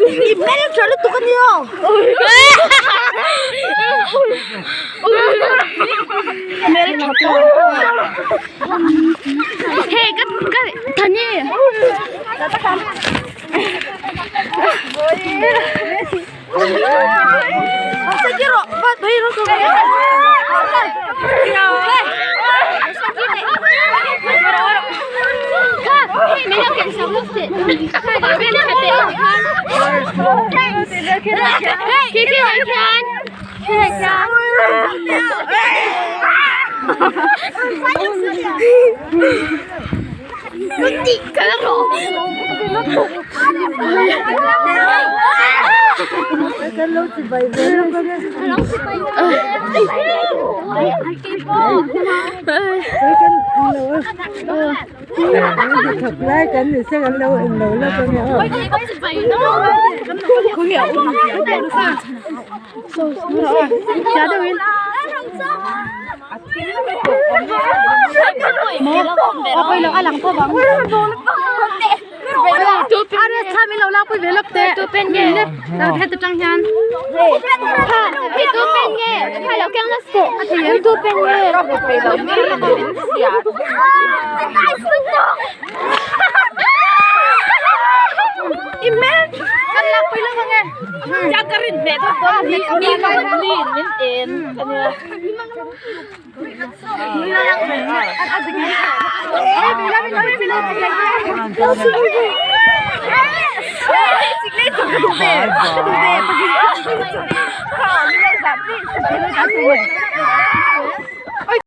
I hmeltha lutuk a nia. Hmeltha pawh. Hey ka ka thani. Kan lo chibai ve lawk ang e. Kei kan lo hnathawk lai kan ni se kan lo englo lawk ang e aw.